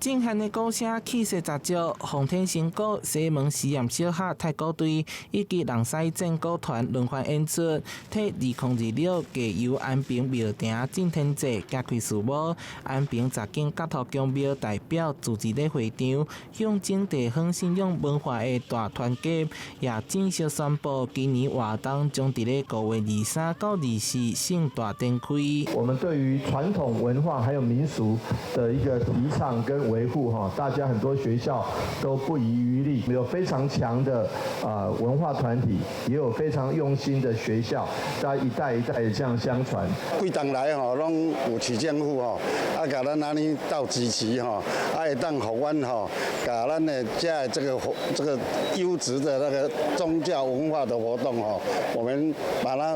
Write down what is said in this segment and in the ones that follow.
震撼的鼓聲氣勢十足，奉天新鼓、西門實驗小學太鼓隊以及龍獅戰鼓團輪番演出，替2026藝遊安平廟埕進天祭揭開序幕。安平十間角頭宮廟代表組織咧會場，象徵地方信仰文化的大團結，也正式宣布今年活動將佇咧5月23到24盛大展開。我們對於傳統文化還有民俗的一個提倡跟維護，哈，大家很多學校都不遺餘力，有非常強的啊文化團體，也有非常用心的學校，大家一代一代的這樣相傳。幾冬來吼，攏有市政府吼，啊，共咱按呢鬥支持吼，啊，會當予阮吼，共咱的遮這個這個優質的那個宗教文化的活動吼，我們把它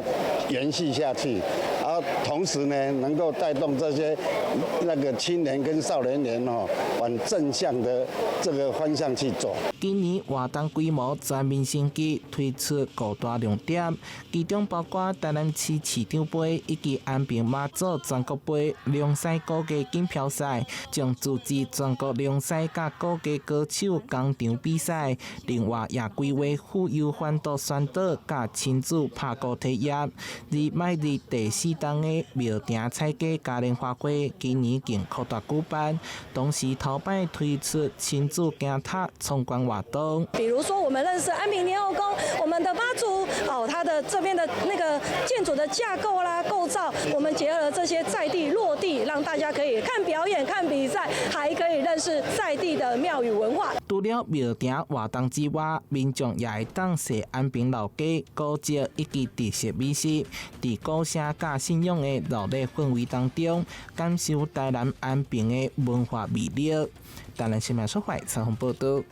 延續下去，啊，同時呢，能夠帶動這些那個青年跟少年人吼，往正向的這個方向去走。今年活動規模全面升級，推出五大亮點，其中包括台南市市長盃以及安平媽祖全國盃龍獅鼓藝錦標賽，將組織全國龍獅佮鼓藝高手工場比賽。另外，也規劃富裕環島宣導佮親子拍鼓體驗。而邁入第四冬的廟埕彩雞嘉年華會，今年更擴大舉辦，同時頭擺推出親子行塔闖關活動。比如說，我們認識安平天後宮，我們的媽祖哦，它的這邊的那個建築的架構啦、構造，我們結合了這些在地落地，讓大家可以看表演、看比賽，還可以認識在地的廟宇文化。除了廟埕活動之外，民眾也會當踅安平老街、古蹟以及特色美食，佇鼓聲佮信仰的熱鬧氛圍當中，感受台南安平的文化魅力。台南新聞說懷採訪報道。